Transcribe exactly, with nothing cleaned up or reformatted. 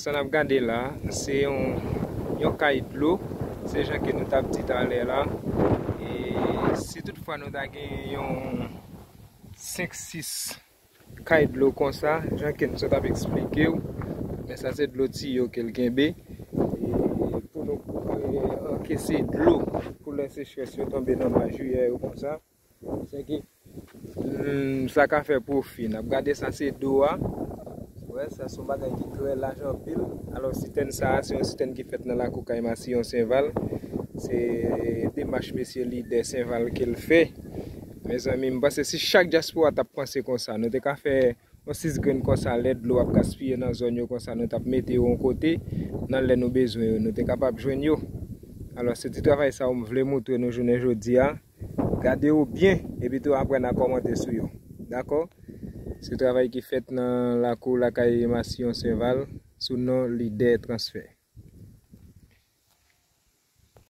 Sa n ap gade la, se yon, yon kay dlo, se jan ke nou t ap di talè la. E si toutfwa nou ta gen yon senk sis kay dlo konsa, jan ke m sot ap eksplike w, men sa se dlo tiyo ke l kenbe. E pou nou, e, ankese dlo pou lè sechrès yo tonbe nan mwa jiyè yo konsa, se ke, hmm, sa ka fè pwofi. N ap gade sa se do a. Wè, sa se yon bagay ki trè laj anpil. Alò, sitèn sa a, se yon sitèn ki fèt nan lakou kay Masiyon Senval. Se demach mesye lidè Senval ke l fè. Mezanmi, m panse si chak dyaspora t ap panse konsa, nou te ka fè yon sis grenn konsa, lè dlo ap gaspiye nan zòn yo konsa, nou t ap mete yo yon kote, nan lè nou bezwen yo, nou te kapab jwenn yo. Alò, se ti travay sa yo m vle moutre nou jounen jodi a. Gade yo byen, epi tou apre n a kòmante sou yo. Dakò? Se travay ki fèt nan lakou lakay Masiyon Senval, sou non Lidè Transfè.